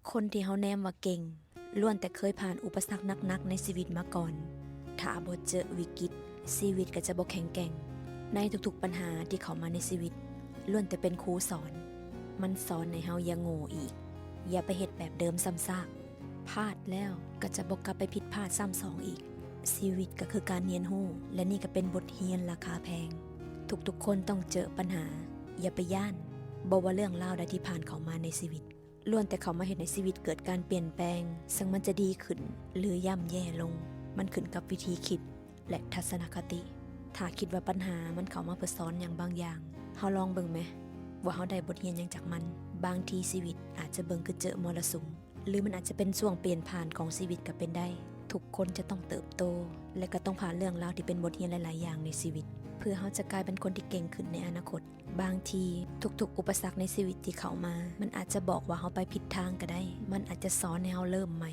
ຄົນທີ່ເຮົາແນມວ່າເກັ່ງ ລ້ວນແຕ່ເຄີຍຜ່ານອຸປະສັກໜັກໆໃນຊີວິດມາກ່ອນ. ຖ້າບໍ່ເຈີວິກິດ, ຊີວິດກໍຈະບໍ່ແຂງແກ່ງ. ໃນທຸກໆປັນຫາທີ່ເຂົ້າມາໃນຊີວິດ, ລ້ວນແຕ່ເປັນຄູສອນ. ມັນສອນໃຫ້ເຮົາຢ່າໂງ່ອີກ, ຢ່າໄປເຮັດແບບເດີມຊ້ຳຊາກ. ພາດແລ້ວກໍຈະບໍ່ກັບໄປຜິດພາດຊ້ຳສອງອີກ. ຊີວິດກໍຄືການຮຽນຮູ້ ແລະ ນີ້ກໍເປັນບົດຮຽນລາຄາແພງ. ທຸກໆຄົນຕ້ອງເຈີປັນຫາ, ຢ່າໄປຢ້ານ. ບໍ່ວ່າເລື່ອງລາວໃດທີ່ຜ່ານເຂົ້າມາໃນຊີວິດ, ລ້ວນແຕ່ເຂົ້າມາເຮັດໃຫ້ຊີວິດເກີດການປ່ຽນແປງ, ເຊິ່ງມັນຈະດີຂຶ້ນ ຫຼື ຍ່ຳແຍ່ລົງ, ມັນຂຶ້ນກັບວິທີຄິດ ແລະ ທັດສະນະຄະຕິ. ຖ້າຄິດວ່າປັນຫາມັນເຂົ້າມາເພື່ອສອນຫຍັງບາງຢ່າງ, ເຮົາລອງເບິ່ງແມ ວ່າເຮົາໄດ້ບົດຮຽນຫຍັງຈາກມັນ. ບາງທີຊີວິດອາດຈະເບິ່ງຄືເຈີມໍລະສຸມ, ຫຼື ມັນອາດຈະເປັນຊ່ວງປ່ຽນຜ່ານຂອງຊີວິດກໍເປັນໄດ້. ທຸກຄົນຈະຕ້ອງເຕີບໂຕ ແລະ ກໍຕ້ອງຜ່ານເລື່ອງລາວທີ່ເປັນບົດຮຽນຫຼາຍໆຢ່າງໃນຊີວິດ, ເພື່ອເຮົາຈະກາຍເປັນຄົນທີ່ເກັ່ງຂຶ້ນໃນອະນາຄົດ. ບາງທີທຸກໆອຸປະສັກໃນຊີວິດທີ່ເຂົ້າມາ, ມັນອາດຈະບອກວ່າເຮົາໄປຜິດທາງກໍໄດ້. ມັນອາດຈະສອນໃຫ້ເຮົາເລີ່ມໃໝ່,